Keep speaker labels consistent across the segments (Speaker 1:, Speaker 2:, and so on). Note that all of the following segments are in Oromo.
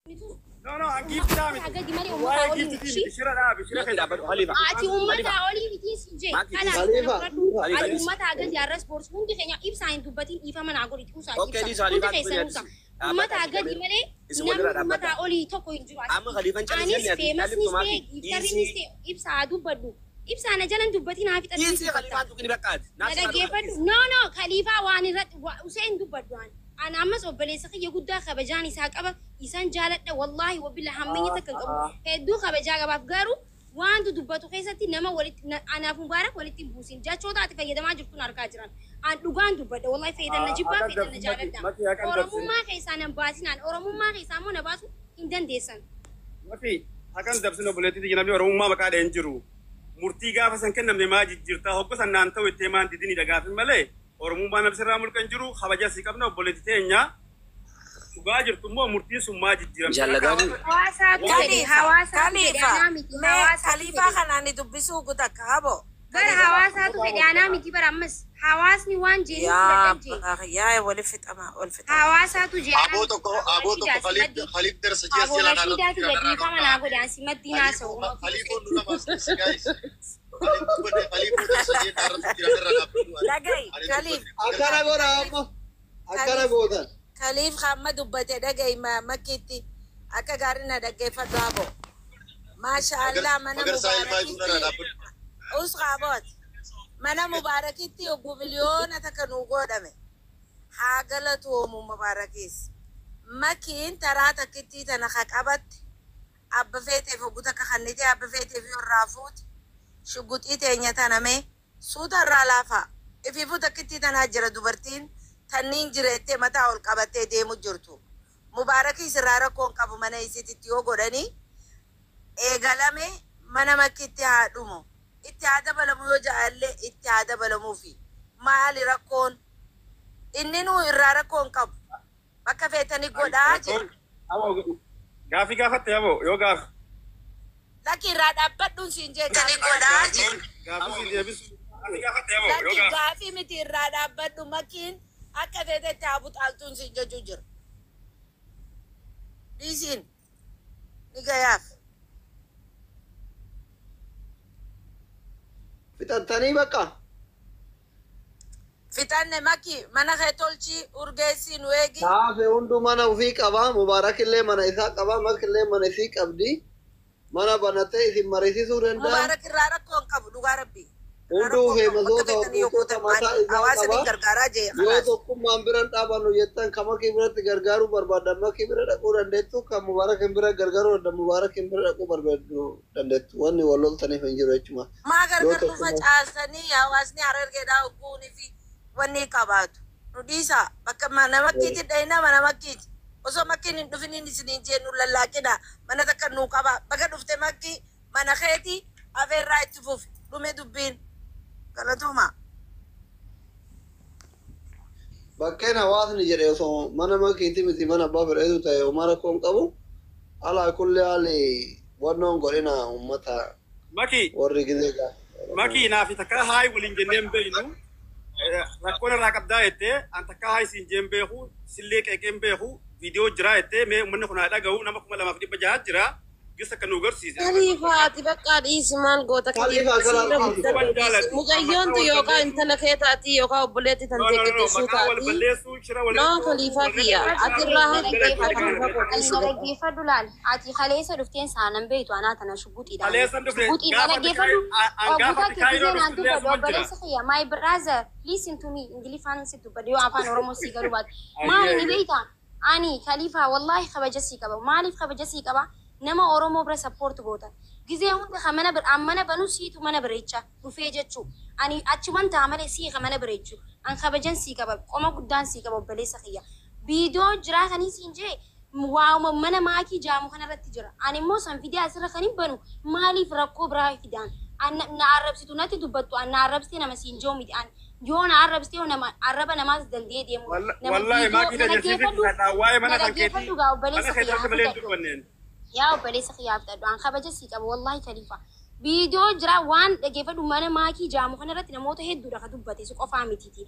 Speaker 1: No, no, an giiftiidhaa miti.
Speaker 2: Gadi malee uummataa
Speaker 1: Waa'ee
Speaker 2: olii
Speaker 1: giiftiitii
Speaker 2: miti.
Speaker 1: miti. Shira dhaabi. Shira
Speaker 3: Maki
Speaker 1: keessa
Speaker 3: dhaabbadhu Khalifa.
Speaker 2: Ati uummataa olii miti siin jee.
Speaker 3: Maki
Speaker 2: Kanaaf
Speaker 4: Khalifa,
Speaker 2: kana fudhadhu.
Speaker 3: Khalifa,
Speaker 2: Ani
Speaker 3: dhiisi.
Speaker 2: uummataa gadi arras boorsu hundi keenya ibsaa hin dubbatin dhiifama naa godhi usaa
Speaker 3: Okay,
Speaker 2: ibsa.
Speaker 3: dhiisi
Speaker 2: Hundi
Speaker 3: Khalifa
Speaker 2: keessan usaa.
Speaker 3: dhaabbadha
Speaker 2: Uummataa
Speaker 3: isin
Speaker 2: gadi
Speaker 3: lameen.
Speaker 2: malee
Speaker 3: Isin
Speaker 2: namni
Speaker 3: walirraa
Speaker 2: uummataa
Speaker 3: dhaabbadha.
Speaker 2: olii tokko hin jiru
Speaker 3: Amma
Speaker 2: asitti.
Speaker 3: Khalifan
Speaker 2: Anis
Speaker 3: callisanii ati
Speaker 2: feemasnis
Speaker 3: calliftu
Speaker 2: ta'e
Speaker 3: maaki.
Speaker 2: giiftarrinis
Speaker 3: Dhiisii.
Speaker 2: ta'e ibsaa haa dubbadhu. Ibsaa na jalan dubbatin haa fixadhu
Speaker 3: Dhiisii
Speaker 2: dubbatta.
Speaker 3: Khalifaan tuqini bakkaati.
Speaker 2: Na dhaggeeffadhu. No, no, Khaliifaa waan irratti Useen dubbadhu an. An ammas obboleessa kiyya guddaa kabajaan isaa qaba. Isaan jaaladha wallaahi wabilla hammenya takka hin qabu. Hedduu kabajaa qabaaf garuu waantu dubbatu keessatti nama walitti anaaf Mubaarak walitti hin buusin. Jechoota ati fayyadamaa jirtuun argaa jiran. An dhugaan dubbadha wallahi fayyadamna jibbaa
Speaker 1: Haqa
Speaker 2: fayyadamna
Speaker 1: dabsi maki.
Speaker 2: jaaladha.
Speaker 1: Maki haqa dabsi.
Speaker 2: Oromummaa keessaa nan baasinaan Oromummaa keessaa immoo na baasu hin dandeessan.
Speaker 1: Maki haqan dabsin obboleettii namni Oromummaa maqaa dhaheen jiru. Murtii gaafa san kennamne maa jijjiirtaa hogga san naan ta'u ittee maan didini dhagaafin malee Oromummaa namni sirraa mulqan jiru kabaja sii qabna obboleettii teenya dhugaa jirtu immoo murtiin sun maa jijjiiramte.
Speaker 3: Jaalladhamu.
Speaker 2: Hawaasaatu jedhe
Speaker 5: Khalifa,
Speaker 2: hawaasaatu jedhe
Speaker 5: Khalifa,
Speaker 2: anaa miti
Speaker 5: mee
Speaker 2: hawaasaatu
Speaker 5: Khalifa
Speaker 2: jedhe.
Speaker 5: kanaan dubbisuu gutakka habo.
Speaker 2: Bara
Speaker 5: Khalifa.
Speaker 2: hawaasaatu fedhe anaa miti bara ammas hawaasni waan jeeniif
Speaker 5: Yaa
Speaker 2: fudhadhan jee.
Speaker 5: Abbaa, yaa wali fixama, wal fixama.
Speaker 2: Hawaasaatu jee anaa
Speaker 6: Aboo
Speaker 2: miti.
Speaker 6: tokko
Speaker 2: Aboo
Speaker 6: aboo tokko
Speaker 2: Rashiidaa si
Speaker 6: Khaliif
Speaker 2: maddii.
Speaker 6: Khaliif darsa ji'a
Speaker 2: Aboo
Speaker 6: jala
Speaker 2: Rashiidaa kiyya dhiifama naa godhe an si maddii naasa'u.
Speaker 6: Khalifoon nurra baasne guys. Khaliif dubbate Khaliifoo darsa ji'a irratti jira irra dhaabbatu.
Speaker 5: Dhaga'i, Khaliif,
Speaker 4: Akkana godha amma. Akkana
Speaker 5: Khaliif,
Speaker 4: gootan.
Speaker 5: Khaliif hamma dubbate dhaga'i makkiitti akka gaarii na dhaggeeffadhu habo. Maasha Allah mana
Speaker 6: Magarsaa ilmaa nurra
Speaker 5: Mubaarakitti
Speaker 6: dhaabbatu.
Speaker 5: usqaaboot mana Mubaarakitti obbo miliyoona takka nuu godhame. Haa galatoomu Mubaarakis. Makiin taraa takkittii tana ka qabatte abba feeteef oggu takka kannite abba feeteef yoo irraa fuute shugguxii teenya tana mee suuta irraa laafaa. Ifiifuu takkittii tanaa jira dubartiin tanniin jireettee mataa ol qabattee deemu jirtu. Mubaarakis irraa rakkoo hin qabu mana isiititti yoo godhanii eegalame mana makkitti haa dhumu. Itti haa dabalamu yoo ja'allee itti haa dabalamuufi. Maali rakkoon? Inni nuu irraa rakkoo hin qabu. Bakka feetanii godhaa jira.
Speaker 1: Gaafii gaafatte aboo yoo gaaf
Speaker 5: Lakki irraa dhaabbadhuun siin jee gaafii godhaa jira.
Speaker 1: gaafii siin deebisu gaafii gaafatte aboo yoo
Speaker 5: Lakki
Speaker 1: gaaf
Speaker 5: gaafii miti irraa dhaabbadhu makkiin akka feetetti haa buxaaltuun siin jechuu jira. Dhiisiin ni gayaaf.
Speaker 4: Fixattanii bakka.
Speaker 5: Fixanne makki mana kee tolchii urgeessii nu eegi.
Speaker 4: Taafe hunduu mana ofii qaba. Mubaarakillee mana isaa qaba. Makillee mana isii qabdi. Mana banatee isin mariisisuu danda'a.
Speaker 5: Mubaarak irraa rakkoo hin qabu dhugaa rabbii. Irraa
Speaker 4: Hunduu
Speaker 5: rakkoo hin qabu bakka
Speaker 4: feemasoota
Speaker 5: feetanii yoo
Speaker 4: hordoftoota
Speaker 5: gootan
Speaker 4: mataa
Speaker 5: ani
Speaker 4: isaa
Speaker 5: hawaasa ni
Speaker 4: qaba.
Speaker 5: gargaaraa jee
Speaker 4: Yoo
Speaker 5: khalaas.
Speaker 4: tokkummaan biran dhaabannu jettan kan makii biratti gargaaruu barbaadan makii bira dhaquu dandeettu. Kan Mubaarakin bira gargaaruu dandan Mubaarakin bira dhaquu barbaadu dandeettu. Wanni wal loltaniif hin jiru jechuudha.
Speaker 5: Maa
Speaker 4: Yoo
Speaker 5: gargar nu
Speaker 4: tokkummaa
Speaker 5: facaasanii hawaasni harargeedhaa hogguunii fi wanni qabaatu. Nu dhiisaa bakka mana makkiitti dhayina mana makkiiti. Osoo makkiin hin dhufiniin isiniin jee nu lallaaqina mana takka nuu qaba. Bakka dhufte makkii mana keeti afeerraa itti fufi dhume dubbiin. Galatooma.
Speaker 4: Bakkeen hawaasni jedhe osoo mana makiiti miti mana abbaa fedheetu ta'e homaa rakkoo hin qabu. Alaa kulli haali wannoon godhina uummata
Speaker 1: Maki
Speaker 4: warri gizee gaafa.
Speaker 1: Maki naafi takka haayi waliin jennee hin beeknu. Rakkoon irraa qabdaa jettee an takka haayi siin jeen beeku sillee qeeqee hin beeku viidiyoo jira jettee mee uummanni kun haa dhaga'u nama 2600 jira gisa akka nu garsiise.
Speaker 7: Khalifaati bakka dhiisi maal goota
Speaker 4: Khalifa
Speaker 7: Khalifa
Speaker 4: kana
Speaker 7: siirra
Speaker 4: dhiisi.
Speaker 7: guddadhu
Speaker 1: Soban
Speaker 7: dhiisi.
Speaker 1: jaalladhu.
Speaker 7: Mucayyoontu
Speaker 1: Maqaa wal
Speaker 7: yookaan
Speaker 1: balleessuu.
Speaker 7: intala kee taati yookaan obboleetti
Speaker 1: No,
Speaker 7: tantee
Speaker 1: no, no, no.
Speaker 7: qixxeessuu
Speaker 1: Maqaa wal
Speaker 7: taati.
Speaker 1: balleessuu shira
Speaker 7: No
Speaker 1: walitti
Speaker 7: Khalifa
Speaker 1: wal
Speaker 7: kiyya ati irraa
Speaker 2: Na
Speaker 7: hafi
Speaker 2: dhaggeeffadhu.
Speaker 7: Khalifa koo
Speaker 2: Ani
Speaker 7: dhiisi
Speaker 2: na
Speaker 7: bakka.
Speaker 2: dhaggeeffadhu laal. Ati kaleessa dhufteen saanan beektu anaa tana shugguxiidhaan.
Speaker 1: Kaleessan dhufne
Speaker 2: Shugguxiidhaan
Speaker 1: gaafa
Speaker 2: dhaggeeffadhu.
Speaker 1: an
Speaker 2: Obbo
Speaker 1: gaafa
Speaker 2: Takke
Speaker 1: Kaayiroo
Speaker 2: gisee naan
Speaker 1: dhufte
Speaker 2: dubbadhu
Speaker 1: asuma jira.
Speaker 2: obboleessa kiyya. My brother listen to me Ingiliffaan si dubbadhu yoo afaan Oromoo si galuu baate. Maali ni beektaa? Ani Khalifa wallahi kabaja sii qaba. Maaliif kabaja sii qaba? Nama Oromoo bira support goota. Gizee hunda ka mana bir an mana banu siitu mana bareecha dhufee jechuu. Ani achuman ta'a malee sii ka mana bareechu. An kabajan sii qaba. Qoma guddaan sii qaba obboleessa kiyya. Viidiyoo jiraa kanii siin jee waa'uma mana maakii jaamu kanarratti jira. Ani immoo san fidee asirra kan hin banu maaliif rakkoo biraa fidaan? An na arrabsitu natti dubbattu an na arrabsitee nama siin joo miti an yoo na arrabsitee yoo nama arraba namaas danda'ee deemu nama
Speaker 1: Wallahi
Speaker 2: viidiyoo
Speaker 1: maakii
Speaker 2: na
Speaker 1: tajaajilsiifti
Speaker 2: dhaggeeffadhu
Speaker 1: waa'ee
Speaker 2: na
Speaker 1: mana kan keetii
Speaker 2: dhaggeeffadhu gaa
Speaker 1: mana
Speaker 2: obboleessa
Speaker 1: kee
Speaker 2: kiyya
Speaker 1: irratti
Speaker 2: haa
Speaker 1: malee hin
Speaker 2: fudhadhu.
Speaker 1: dubbanneen.
Speaker 2: Yaa obboleessa kiyyaa fudhadhu an kabaja sii qaba wallahi Khalifa. Viidiyoo jira waan dhaggeeffadhu mana maakii jaamu kanarratti namoota hedduudha ka dubbate si qofaa mitiiti.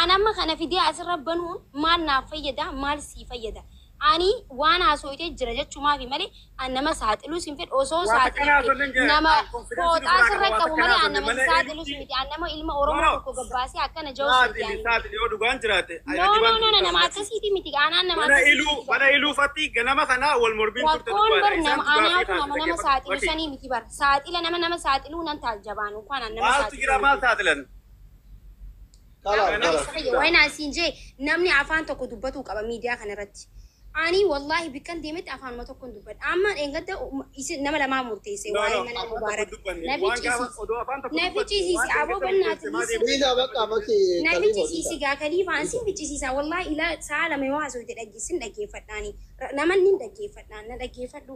Speaker 2: An amma kana fidee asirra banuun maal naaf fayyada maal sii fayyada? Ani waan haasooyitee jira jechuumaafi malee an nama saaxiluu sin fedhu osoo
Speaker 1: Waa takka
Speaker 2: saaxilamte
Speaker 1: haasofne hin
Speaker 2: nama
Speaker 1: jira. Konfidensi
Speaker 2: fooxaa
Speaker 1: duraa
Speaker 2: sirra
Speaker 1: qaba waa
Speaker 2: qabu
Speaker 1: takka
Speaker 2: malee an
Speaker 1: haasofne
Speaker 2: nama si
Speaker 1: malee
Speaker 2: saaxilus
Speaker 1: eenyutti
Speaker 2: miti. An nama ilma
Speaker 1: No
Speaker 2: Oromoo
Speaker 1: no.
Speaker 2: tokko gabbaasee akkana ja'us miti
Speaker 1: Saaxili
Speaker 2: ani.
Speaker 1: saaxili yoo dhugaan jiraate
Speaker 2: No no no no nama akkasiiti miti anaan nama
Speaker 1: Mana
Speaker 2: akkasiiti
Speaker 1: iluu
Speaker 2: miti.
Speaker 1: mana iluu fatti ganama kana wal mormiin turte
Speaker 2: Rakkoon
Speaker 1: dhugaadha.
Speaker 2: bar
Speaker 1: Isaan
Speaker 2: nama
Speaker 1: dhugaa fi
Speaker 2: anaatu nama
Speaker 1: haasofne
Speaker 2: nama
Speaker 1: dhaggeeffatu.
Speaker 2: saaxilu
Speaker 1: Bakki
Speaker 2: sanii miti bar saaxila nama nama saaxiluu nan taajjabaan inkwaan an nama
Speaker 1: maaltu jira
Speaker 2: saaxilu
Speaker 1: maal
Speaker 2: miti.
Speaker 1: saaxilan?
Speaker 4: Kalaaf
Speaker 1: Ganama
Speaker 4: kalaaf.
Speaker 2: Obboleessa kiyya wayin asiin jee namni afaan tokko dubbatuu qaba miidiyaa kanarratti. Ani wallaahi bikkan deemetti afaanuma tokkoon dubbadha. Amma dheengadda isin nama lamaa murteesse
Speaker 1: No
Speaker 2: waa'ee
Speaker 1: no
Speaker 2: mana
Speaker 1: afaan tokko
Speaker 2: Mubaarak.
Speaker 1: dubbanne
Speaker 2: Na
Speaker 1: waan gaafa
Speaker 2: ficcisiisi.
Speaker 1: odoo afaan tokko
Speaker 2: Na
Speaker 1: dubbatte
Speaker 2: ficcisiisi
Speaker 1: waan
Speaker 2: aboo
Speaker 1: dheengadda
Speaker 2: bannaati
Speaker 1: murteesse maa
Speaker 2: listen.
Speaker 1: deemte
Speaker 4: Dhiisaa bakka makii
Speaker 2: Na
Speaker 4: Khalifa
Speaker 2: ficcisiisi
Speaker 4: dhiisaa.
Speaker 2: gaa kaliifaan sin ficcisiisa wallaahi ilaa sa'a lama yoo haasofte dhaggeessin dhaggeeffadhaani. Namanni hin dhaggeeffadhaan na dhaggeeffadhu.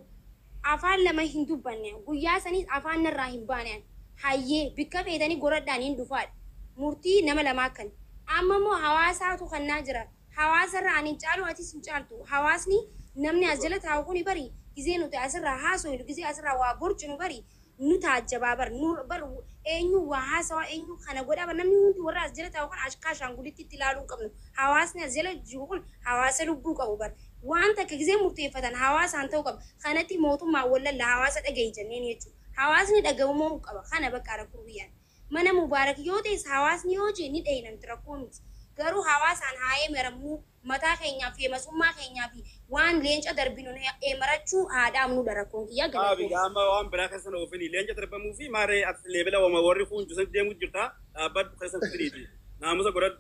Speaker 2: Afaan lama hin dubbanne guyyaa sanis afaan narraa hin baane hayyee bikka feetanii goradhaan hin dhufaadha. Murtii nama lamaa kan. Amma immoo hawaasaatu kannaa jira. Hawaasarra ani hin caalu atis hin caaltu. Hawaasni namni as jala taa'u kuni bari gizee nuti asirraa haasofnu gizee asirraa waa borcinu bari nu taajjabaa bar nu bar eenyu waa haasawaa eenyu kana godhaa bar namni hundi warra as jala taa'u kun ashkaa ashaangulitti itti ilaaluu hin qabnu. Hawaasni as jala jiru kun hawaasa lubbuu qabu bar. Waan takka gizee murteeffatan hawaasaan ta'uu qaba. Kanatti mootummaan wallalla hawaasa dhagahi jenneen jechuudha. Hawaasni dhaga'umuu qaba. Kana bakka rakkoo biyyaan. Mana Mubaarak yoo ta'es hawaasni yoo jee ni dhayina miti rakkoo miti. Garuu hawaasaan haa eemaramnu mataa keenyaaf feemasummaa keenyaa fi waan leenca darbinu eemarachuu haa dhaabnudha rakkoon kiyya
Speaker 1: Aabi
Speaker 2: galatooma.
Speaker 1: amma waan biraa keessan oofini leenca darbamuu fi maaree ati leebela wama warri kun juusan deemuu jirta dhaabbadhu keessan fidiniiti. Naamusa godhadhu.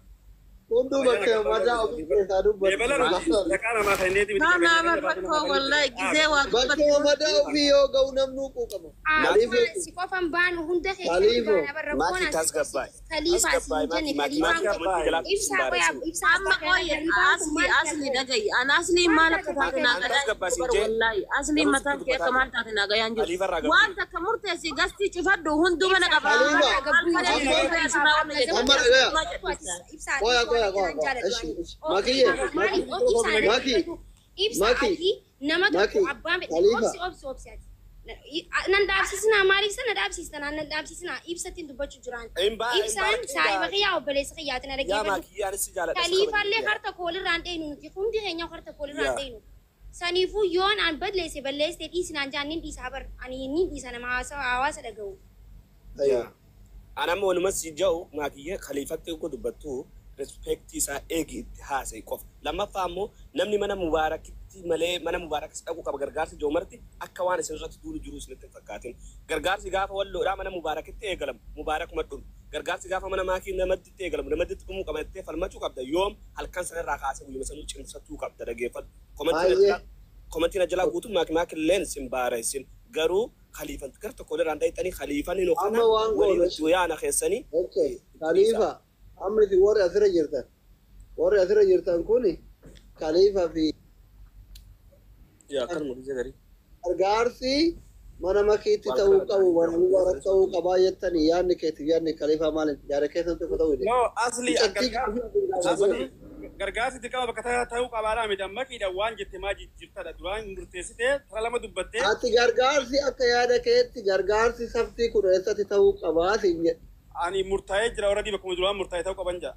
Speaker 4: Hunduu
Speaker 1: Bayyana
Speaker 4: bakka madaa ofii keessaa dubbatu.
Speaker 1: Leebela nuti dhaqaa namaa kenneeti miti
Speaker 7: Naa
Speaker 1: qabeenya
Speaker 7: nama
Speaker 1: keenya baasuu
Speaker 7: rakkoo
Speaker 1: nama
Speaker 7: wallahi
Speaker 1: kenneeti.
Speaker 7: gizee waa
Speaker 4: Bakka
Speaker 7: dubbatti.
Speaker 4: madaa ofii yoo ga'u namnuu quuqama. Khalifa
Speaker 2: Akkuma si qofan baanu hunda keessatti
Speaker 4: Khalifa.
Speaker 2: baana bar rakkoon
Speaker 3: Maaki
Speaker 2: as
Speaker 3: tasgabbaa'e.
Speaker 2: kaliifaa si
Speaker 3: Tasgabbaa'e
Speaker 2: hin jenne
Speaker 3: maaki maaki
Speaker 2: kaliifaan
Speaker 3: maaki
Speaker 2: kun
Speaker 3: komantii jalaa sin
Speaker 2: ibsaa qoyaa
Speaker 3: baaresin.
Speaker 2: ibsaa
Speaker 7: Amma
Speaker 2: akka
Speaker 7: qoye
Speaker 2: kaliifaan kun
Speaker 7: asli
Speaker 2: maal
Speaker 7: asli
Speaker 2: taate
Speaker 7: dhagayi. An asli
Speaker 2: maal
Speaker 7: maal akka
Speaker 2: taate
Speaker 7: taate naa
Speaker 3: An
Speaker 7: gadaa hin jiru
Speaker 3: tasgabbaa'e sin
Speaker 7: bar
Speaker 3: jee
Speaker 7: wallahi. Asli
Speaker 3: garuu
Speaker 7: mataan
Speaker 3: sitti
Speaker 7: kee akka
Speaker 3: dubbataa
Speaker 7: maal
Speaker 3: jira.
Speaker 7: taate naa gayaa hin jiru.
Speaker 3: Khalifa irraa
Speaker 7: Waan
Speaker 3: gabbu'i.
Speaker 7: takka murteessi gastii cufadhu hunduu mana
Speaker 2: ibsaa
Speaker 7: qabaa.
Speaker 4: Khalifa.
Speaker 2: kanarraa gabbuu
Speaker 7: Maal
Speaker 2: hin
Speaker 7: kalee
Speaker 2: jennu
Speaker 4: Amma
Speaker 7: murteessi asirraa
Speaker 2: kaliifaaf
Speaker 7: wanna
Speaker 2: amma
Speaker 7: jedhu
Speaker 4: amma
Speaker 2: zaman
Speaker 4: dhagaya.
Speaker 7: asirraa
Speaker 2: ati
Speaker 7: jedhista.
Speaker 2: ibsaa
Speaker 4: Qoya
Speaker 2: dhiisuu
Speaker 4: qoya
Speaker 2: waan
Speaker 4: qoya
Speaker 2: akkanaan
Speaker 4: qoya.
Speaker 2: jaaladhu
Speaker 4: Ishi
Speaker 2: ani
Speaker 4: ishi.
Speaker 2: obsi
Speaker 4: Makiye
Speaker 2: maaliif
Speaker 4: maki
Speaker 2: ibsaa
Speaker 4: maki
Speaker 2: dhaggeeffatu ibsaa
Speaker 4: maki
Speaker 2: ati nama tokko
Speaker 4: maki
Speaker 2: abbaan fedhe
Speaker 4: Khalifa.
Speaker 2: obsi obsi obsi ati nan dhaabsisinaa maaliif sana dhaabsiistan nan dhaabsisinaa ibsattiin dubbachuu jiraan
Speaker 3: Hin baa hin
Speaker 2: ibsaan
Speaker 3: baarakin
Speaker 2: saahiba
Speaker 3: gaa
Speaker 2: kiyyaa obboleessa kiyyaati na
Speaker 3: yaa
Speaker 2: dhaggeeffadhu
Speaker 3: maakiyyaa anis si jaaladha si kabajna
Speaker 2: Kaliifaallee
Speaker 3: yaa.
Speaker 2: harta koolirraan dheenu nuti hundi keenya harta koolirraan
Speaker 3: Yaa.
Speaker 2: dheenu. Saniifuu yoon an balleesse balleesse dhiisinaan jaan nin dhiisa bar ani nin dhiisa nama hawaasa dhaga'u.
Speaker 3: Yaa. An amma walumas si ja'u maakiyyee khaliifatti ugu dubbattu respektii isaa eegi itti haasa'e qofa. Lammaffaa ammoo namni mana mubaarakitti malee mana mubaarakis dhaquu qaba gargaarsi joomarti akka waan isin irratti duulu jiru isinitti hin fakkaatin. Gargaarsi gaafa walloodhaa mana mubaarakitti eegalamu mubaarakuma dhumu. Gargaarsi gaafa mana maakii namatti eegalamu namatti dhumuu qaba jettee falmachuu qabda yoom halkan sanarraa kaasee guyyuma sanuu cimsatuu qabda dhageeffadhu. Komantiin
Speaker 4: Baay'ee.
Speaker 3: ajjalaa komantiin ajjalaa guutuu maakii maakilleen sin baareessin garuu khaliifan gar tokko irraan dhayxanii khaliifan hin
Speaker 4: Amma
Speaker 3: hookanaa
Speaker 4: waan
Speaker 3: waliin
Speaker 4: goonu.
Speaker 3: itti yaana keessanii
Speaker 4: Okay. Khalifa. Amma isin warri asirra jirtan. Warri asirra jirtan kuni Khalifa fi
Speaker 3: yaa kan mul'ise garii.
Speaker 4: gargaarsi mana makiitti
Speaker 3: Waan
Speaker 4: ta'uu
Speaker 3: kana
Speaker 4: qabu mana mubaarak ta'uu
Speaker 3: garii.
Speaker 4: qabaa jettanii yaadni keetiif yaadni Khalifa maaliif yaada keessan tokko ta'uu dide.
Speaker 1: No asli
Speaker 4: Mucattii
Speaker 1: asli gargaarsi dirqama bakka ta'uu qabaadhaa miti amma kiidha waan jette maa jijjiirtadha duraan murteessitee tara lama dubbattee
Speaker 4: Ati gargaarsi akka yaada keetti gargaarsi saftii kun eessatti ta'uu qabaa siin jedhe.
Speaker 1: ani murtaa'ee jira already bakkuma duraan murtaa'ee ta'uu qaban jaa.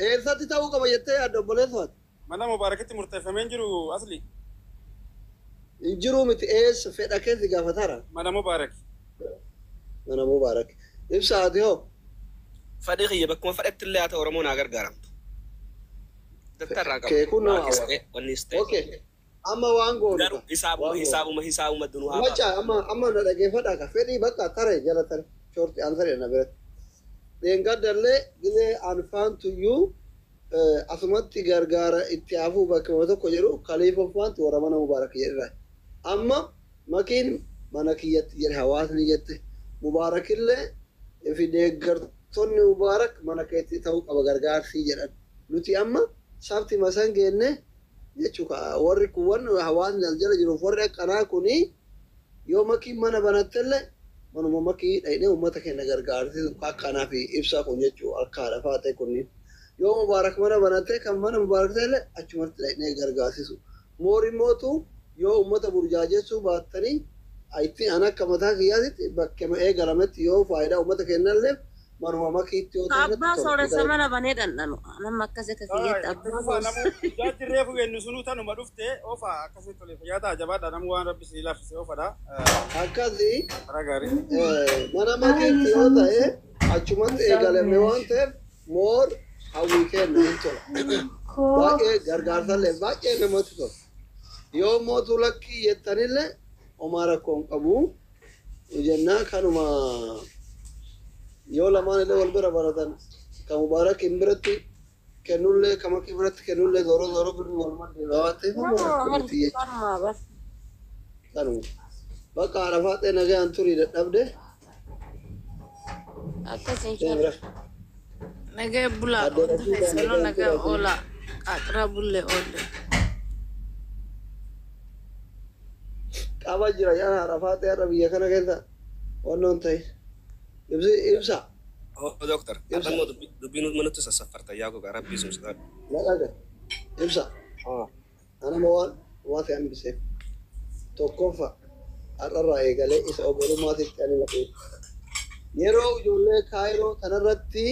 Speaker 4: Eessatti ta'uu qaba jettee yaadda obboleessa?
Speaker 1: Mana mubaarakitti murteeffamee hin jiru asli
Speaker 4: Hin jiruu miti eessa fedha keessi gaafatara
Speaker 1: mana mubaarak.
Speaker 4: mana mubaarak. Ibsa ati hoo
Speaker 3: Fadhii kiyya bakkuma fadhetti illee haa ta'u Oromoon haa gargaaramtu. Dattarraa qaba.
Speaker 4: Kee kun nama
Speaker 3: Maakis
Speaker 4: hawa.
Speaker 3: ta'e wannis ta'e.
Speaker 4: Okay. Amma waan goonu
Speaker 3: Garuu
Speaker 4: ka.
Speaker 3: hisaabuma
Speaker 4: Waan goonu.
Speaker 3: hisaabuma hisaabuma dunuu haa
Speaker 4: Macha
Speaker 3: baafnu.
Speaker 4: amma amma na dhageeffadhaa ka fedhii bakka tare jala tare shorti an tare na biratti. Dheengadallee gizee anfaan tuyyuu asumatti gargaara itti hafuu bakka tokko jedhu kaliifa faanti warra mana mubaarak jedhira. Amma makiin mana kiyyatti jedhe hawaasni jette mubaarakillee fi deeggartoonni mubaarak mana keetti ta'uu qaba gargaarsii jedhan. Nuti amma sabti masan geenne jechuudha warri kuwwan hawaasni as jala jiruuf warri akkanaa kunii yoo makiin mana banattellee manuma makii dhaqnee uummata keenya gargaarsisu akkanaa fi ibsaa kun jechuu akka haadha faatee kunniin. Yoo mubaarak mana banatte kan mana mubaarak ta'ellee achumatti dhaqnee gargaarsisu. Moori mootu yoo uummata burjaajessuu baattanii itti an akka mataa kiyyaatitti bakkuma eegalametti yoo faayidaa uummata kennallee Manuma makiitti yoo ta'e natti
Speaker 7: Abbaa
Speaker 4: tola.
Speaker 7: sooressa mana banee dhandhanu. Nama akkas akka kiyyetti abbaa
Speaker 1: Ofa
Speaker 7: sooressa.
Speaker 1: namu jaatti reefu kennu sunuu tanuma dhufte ofa akkasii tole fayyaa ta'a jabaadha namu waan rabbi sii laaffise ofadha.
Speaker 4: Akkasii
Speaker 1: Karaa gaarii.
Speaker 4: Mana makiitti yoo ta'e achumatti eegalame waan ta'eef moor hawwii kenna hin tola. Baay'ee gargaarsallee baay'ee namatti tola. Yoo mootu lakkii jettanillee homaa rakkoo hin qabu. Jennaa kanuma yoo lamaan illee wal bira baratan kan Mubaarak hin biratti kennullee kan makii biratti kennullee zooroo zooroo birri wal maddee waan ta'eef homaa rakkoo miti jechuudha. Kanuma. Bakka Arafaaxee nagaan turii dadhabde.
Speaker 7: Akkas
Speaker 4: Deemra.
Speaker 5: Nagee bulaa
Speaker 4: Addee
Speaker 5: wanta
Speaker 4: Rasiidaa
Speaker 5: keessanuu
Speaker 4: nagaan
Speaker 5: nagee
Speaker 4: turii.
Speaker 5: oola qaxira bulle oolle.
Speaker 4: Qaba jira yaa Arafaaxee har'a biyya kana keessa wannoon ta'e. Ibsi ibsa.
Speaker 3: Oh, doctor.
Speaker 4: Ibsa.
Speaker 3: Har'a immoo dubbiin manatti sassafarta yaa gogaa rabbii sun sodaadhu.
Speaker 4: Naqaga. Ibsa. Anama waan waan ta'e hambiseef. Tokkoffaa har'arraa eegalee isa obbolummaatitti ani maqee. Yeroo ijoollee Kaayiroo kanarratti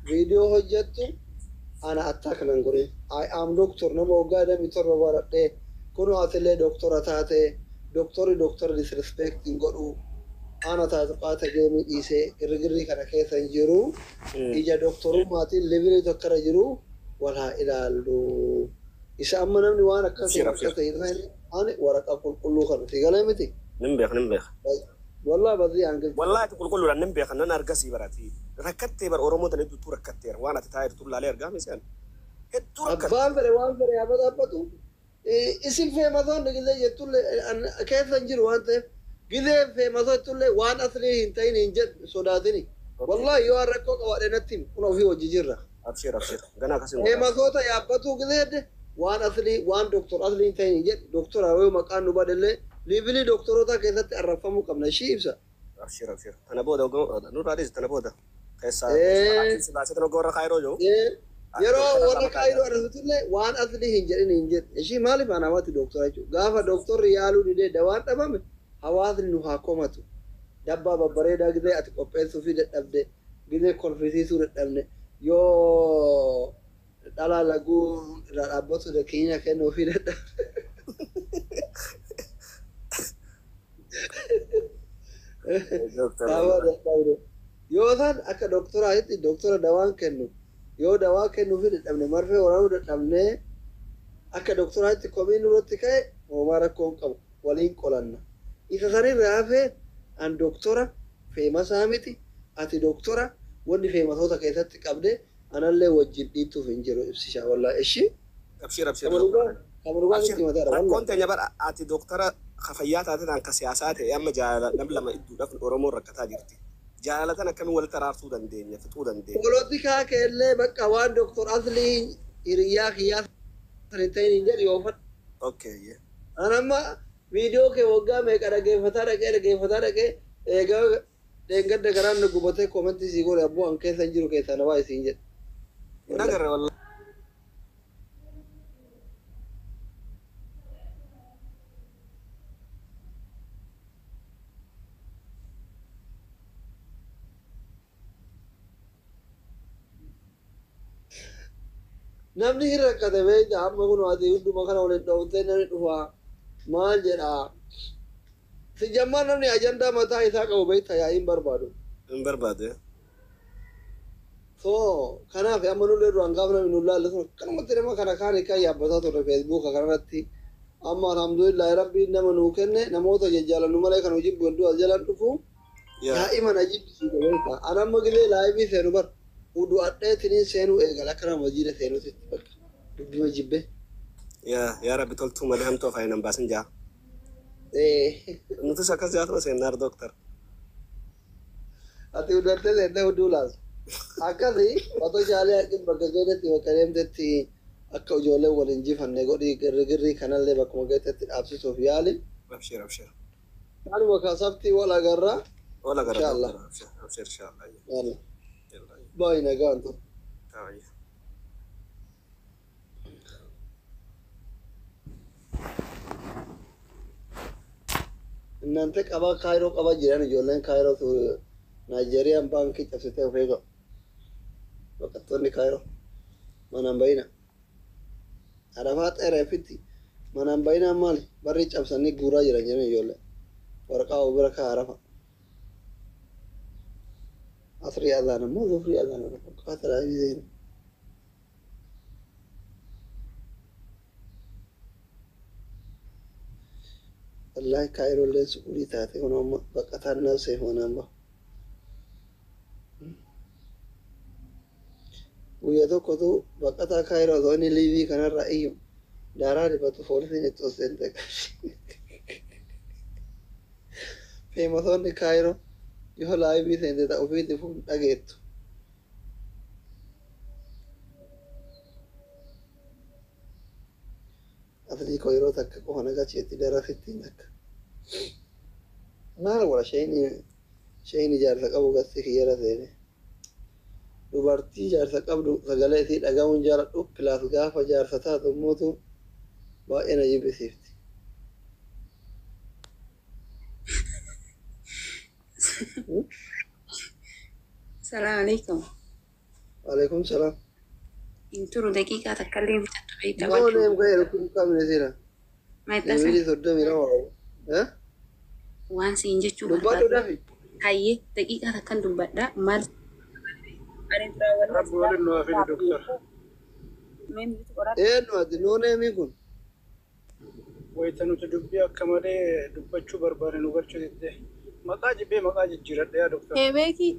Speaker 4: viidiyoo hojjettu ana attaa kanan godhe. I am doctor nama waggaa 27 baradhee kunoo atillee doktora taate doktorri doktora disrespect hin godhu. Ana taatu qaata geemii dhiisee girgirrii kana keessa hin jiru. Ija doktorummaatiin levelii tokkorra jiru wal haa ilaallu. Isa amma namni waan akkasii
Speaker 3: Abshir, abshir.
Speaker 4: rakkate hin ta'in ani waraqaa qulqulluu kana si galee miti.
Speaker 3: Nin beeka, nin beeka.
Speaker 4: Wallaahi badii hangil.
Speaker 3: Wallaahi ati qulqulluudhaan nin beeka nan argasii barati. Rakkattee bar Oromoo tana hedduutu rakkatteera waan ati taa'e jirtu laalee argaa miseen. Hedduu rakkatte.
Speaker 4: Abbaan fedhe waan fedhe yaa badhaabbatu. Isin feematoonni gizee jettullee keessa hin jiru waan ta'eef gizee feematoo jettullee waan aslii hin ta'in hin jedhu sodaatini. Wallaahi yoo rakkoo qabaadhe natti himi kun ofii hojii jirra.
Speaker 3: Abshir, abshir. Ganaa akkasiin godhaa.
Speaker 4: Feematoota yaabbatuu gizee jedhe waan aslii waan doktor aslii hin ta'in hin jedhu doktora yoo maqaan nu badellee levelii doktoroota keessatti arrabfamuu qabna ishii ibsa.
Speaker 3: Abshir, abshir. Tana booda nurraa dhiisi tana booda. Keessaa si baasee tana warra Kaayiroo jiru.
Speaker 4: Yeroo warra Kaayiroo arrabsitullee waan aslii hin jedhin hin jedhu. Ishii maaliif an hawwaati doktora jechuudha. Gaafa doktorri yaaluu didee dawaan dhabame hawaasni nu haa komatu. Dabbaa babbareedaa gizee ati qopheessuu fi dadhabde gizee kolfisiisuu dadhabne yoo dhalaa laguu irraa dhaabbatu keenya kennuu fi dadhabne.
Speaker 3: Doktor.
Speaker 4: Dawaa dadhabne. Yoo isaan akka doktoraatti doktora dawaan kennu yoo dawaa kennuu fi dadhabne marfee waraanuu dadhabne akka doktoraatti komiin nurratti ka'e homaa rakkoo hin qabu waliin qolanna. Isa sanirraa hafee an doktora feemasaa miti ati doktora wanni feematoota keessatti qabde anallee wajjin dhiittuuf hin jiru ibsishaa wallaahi ishii.
Speaker 3: Abshir, abshir.
Speaker 4: Kama dhugaa kama dhugaa
Speaker 3: Abshir.
Speaker 4: sitti mataadha
Speaker 3: Rakkoon
Speaker 4: wallaahi.
Speaker 3: teenya bara ati doktara ka fayyaa taate ta'an ka siyaasaa ta'e amma jaalala nam lama idduudhaaf Oromoon rakkataa jirti. Jaalala tan akkamiin walitti araarsuu dandeenya fixuu dandeenya.
Speaker 4: Polotikaa keellee bakka waan doktor aslii hiriyaa kiyyaa san hin ta'in hin jedhu yoo fadhu.
Speaker 3: Okay.
Speaker 4: An amma viidiyoo kee waggaa meeqa dhaggeeffataa dhaqee dhaggeeffataa dhaqee eegaa dheengadda garaan nu gubatee commentii sii godhe abboo an keessa hin jiru keessaa na baay'isiin jedhe.
Speaker 3: Hin agarre wallaahi.
Speaker 4: Namni hin rakkate beekta amma kun ati hunduma kana waliin dhooftee namni dhufaa maal jedhaa. Si jammaa namni ajandaa mataa isaa qabu beekta yaa'iin barbaadu.
Speaker 3: Hin barbaadu.
Speaker 4: So kanaaf amma nullee duraan gaafa namni nu laalle sun akkanumatti nama kana kaan kan yaabbataa turre feesbuuka kanarratti amma alhamdulillahi rabbiin nama nuu kenne namoota jajjaalannu malee kan hojii hedduu as jalaan dhufu yaa'ima na jibbisiise beekta. An amma gilee liveii seenu bar udu'adheetiniin seenuu eegala akka nama hojiirra seenuutti bakka dubbima jibbe.
Speaker 3: Yaa yaa rabbi toltuu malee hamtuu afaan hin baasin jaa. Nutis akkas jaatuma seennaar dooktar.
Speaker 4: Ati udattee seentee hudduu laata. Akkasi otoo jaalee haqin bakka geetetti bakka deemtetti akka ijoolleen waliin jifanne godhii girrigirrii kanallee bakkuma geetetti dhaabsisuuf yaali.
Speaker 3: Abshir, abshir.
Speaker 4: Kanuma kaasaftii wal agarraa.
Speaker 3: Wal agarra
Speaker 4: Inshallah.
Speaker 3: dooktar. Abshir, abshir inshallah.
Speaker 4: Yalla. Baay'ee nagaan ture.
Speaker 3: Taa'ee.
Speaker 4: Innante qabaa Kaayiroo qabaa jiran ijoolleen Kaayiroo Naayijeeriyaan baankii cabsitee of eegau. Baqattoonni Kaayiroo manaan bayina. Arafaa xeereefitti manaan bayinaan maali? Barri cabsanii guuraa jiran jedhan ijoollee. Waraqaa bira kaa arafa. Asrii adaan immoo zufrii adaan qaatara seenu. Wallaahi Kaayiroo su'uulii taate kun amma baqataan nafseef manaan bahu. Guyyaa tokkotu baqataa Kaayiroo osoo inni liivii kanarraa iyyu daaraa dibatu poolisiin itti ol seente qabdi. Feematoonni Kaayiroo yoo laayivii seente ta'u ofiitti fuun dhageettu. Aslii koo yeroo takka qofa nagacheetti darasittiin takka. Maal godha shayini jaarsa qabu gasti kiyyara seene. Dubartii jaarsa qabdu sagalee isii dhagahuun jaaladhu pilaas gaafa jaarsa taatu immoo baay'ee na jibbisiifti.
Speaker 8: Salaam alaikum.
Speaker 4: Waalaikum salaam.
Speaker 8: Hin turu daqiiqaa takka illee hin fixattu beekta
Speaker 4: Yoo neem ka'e rukkuu qabne sira.
Speaker 8: Maayitaasa
Speaker 4: Sibiilii 32 eh?
Speaker 8: waan siin jechuu
Speaker 4: Dubbadhu
Speaker 8: barbaadu.
Speaker 4: dafi.
Speaker 8: Hayyee daqiiqaa takkan dubbadha. Maal ani duraa walaa
Speaker 9: Rabbi waliin nu haa fidu doktor.
Speaker 4: Eenyu ati noo neemii kun?
Speaker 9: Wayita nuti dubbii akka malee dubbachuu barbaade nu galchuu didde. Maqaa jibbee maqaa jijjiiradha yaa doktor.
Speaker 8: Keebeeki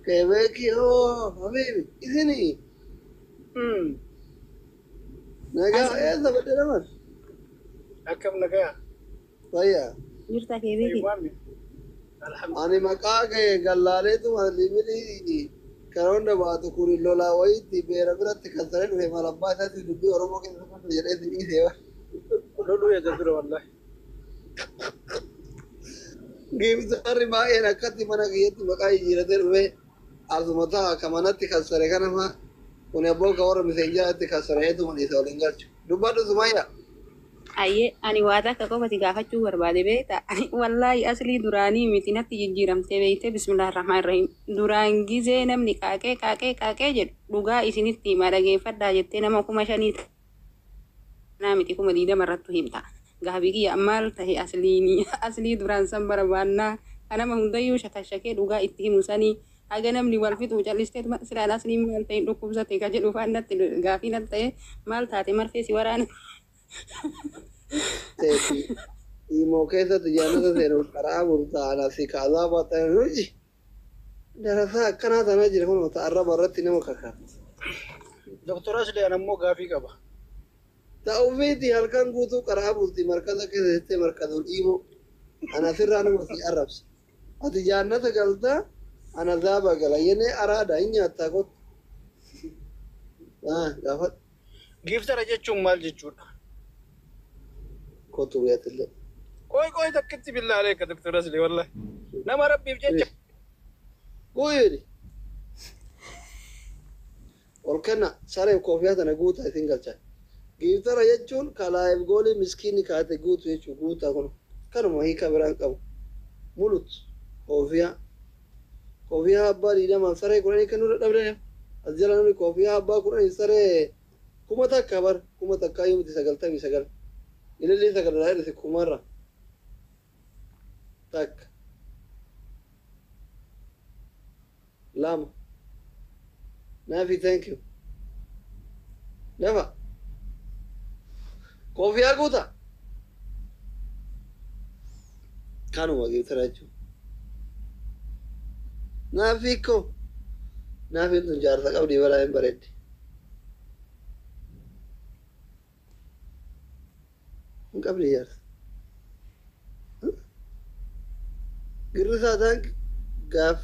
Speaker 4: Kebeeki hoo habiibi isinii nagaa eessa badde naman?
Speaker 9: Akkam nagaa?
Speaker 4: Fayyaa.
Speaker 8: Jirta keebeeki.
Speaker 9: Fayyumaami. Alhamdulillah.
Speaker 4: Ani maqaa kee gallaaleetuma liminii karoonda baatu kun lolaa wayiitti beera biratti kan saree dhufe malabbaa isaatti dubbii Oromoo keessa kan jedhee si dhiisee bara.
Speaker 9: Loluu eega dura wallahi.
Speaker 4: Giibsarri baay'een akkatti mana kiyyatti maqaa jijjiiratee dhufe asuma ta'a ka manatti kan sare kanama kun abboo ka warra miseenjaatti kan sareetuma dhiise waliin galchu. Dubbadhu Sumayya.
Speaker 8: Hayyee ani waa takka qofati gaafachuu barbaade beekta. Ani wallaahi aslii duraanii miti natti jijjiiramtee beekte bismillaahi rahmaan rahiim. Duraan gizee namni qaaqee qaaqee qaaqee jedhu dhugaa isinitti himaa dhageeffadhaa jettee nama 5,000 naa miti 20,000 irrattu himta. Gaabii kiyya maal tahe asliini aslii duraan san barbaannaa kanama hundayyuu shakashakee dhugaa itti himu sanii haga namni wal fixu callistee silaan asliin maal ta'e dhukkubsate ka jedhu faan natti gaafii natti ta'e maal taate marfee si waraana.
Speaker 4: Teeti Imoo keessatti jannata seenuuf karaa murtaa'an asii kaasaa baatan nuji. Darasaa akkanaa tana jira kun arraba irratti nama kakaata.
Speaker 9: Doktor Asli an ammoo gaafii qaba.
Speaker 4: Ta'uufiiti halkan guutuu karaa bulti markaza keessa jettee markazuun imoo. Ana asirraa nama si arrabsa. Ati jannata galtaa ana zaaba gala yennee araada hin nyaattaa kottu. Gaafadhu.
Speaker 9: Giiftara jechuun maal jechuudha?
Speaker 4: Kottu guyyaatti
Speaker 9: Qoy qoy takkitti billaalee akka doktor Asli wallahi. Nama rabbiif jecha
Speaker 4: Guyyini. Ol kenna saree koofiyaa tana guutaa isin galcha. Giiftara jechuun kalaaif goolii miskiinni kaate guutu jechuu guutaa kun kanuma hiika biraan qabu. Mulut koofiyaa. Koofiyaa abbaa 20 saree 10 kennuu dadhabdee as jala namni koofiyaa abbaa 10 saree 1000 bar 1000 yoo miti 99. Ilillee sagal irraa hir'ise kumarra. Takka. Lama. Naafi thank you. Dafa. Koofiyaa guutaa. Kanuma giiftara jechuun. Naafi koo. Naafiin tun jaarsa qabdi balaa hin bareeddi. Hin qabdi jaarsa. Girrisaa thank gaaf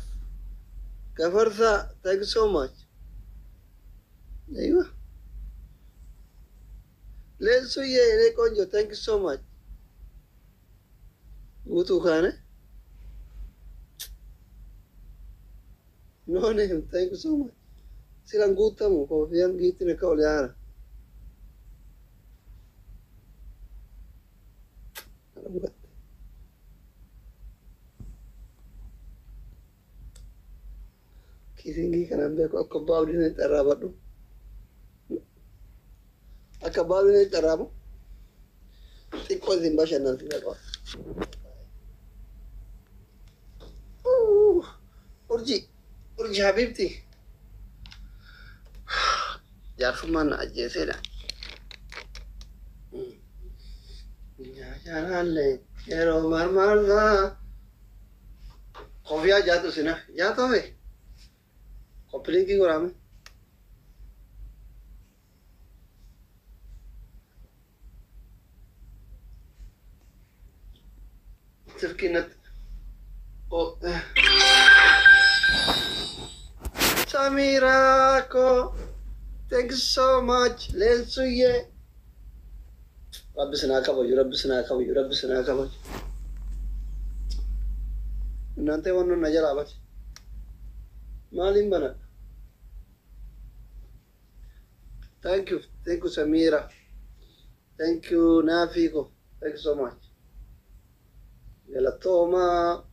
Speaker 4: gafarsaa thank you so much. Aywa. Leensuyyee የኔ ቆንጆ thank you so much. Guutuu kaane. No name thank you so much. Silan guutamu koofiyaan giittiin akka ol yaara. Kiisingii kanaan beeku akka abbaa abdiin xarraabadhu. Akka abbaa abdiin xarraabu xiqqoo isin bashannansiisa qaba. Urjii urjii habiibti jaarsummaan na ajjeeseedha. Jaalallee yeroo marmarsaa kofiyaa jaatu sina jaatame koppiliinkii godhame. Silkii natti Samira ko thank you so much Leensuyyee. Rabbi sinaa kabaju, Rabbi sinaa kabaju, Rabbi sinaa kabaju. Innantee wannan na jalaa bate. Maaliin banadha? Thank you, thank you Samira. Thank you Naafiko. Thank you so much. Galatoomaa.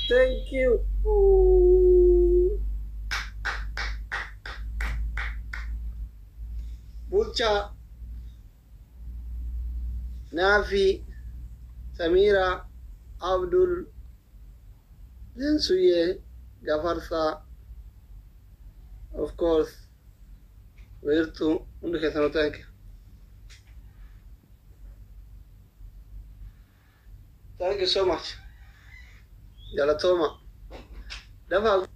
Speaker 4: Thank you. Bulchaa, Naafi, Samira, Abdul, Leensuyyee, Gafarsaa, of course, Wiirtuu, hundi keessanuu thank you. Thank you so much. Galatooma. Dafaa.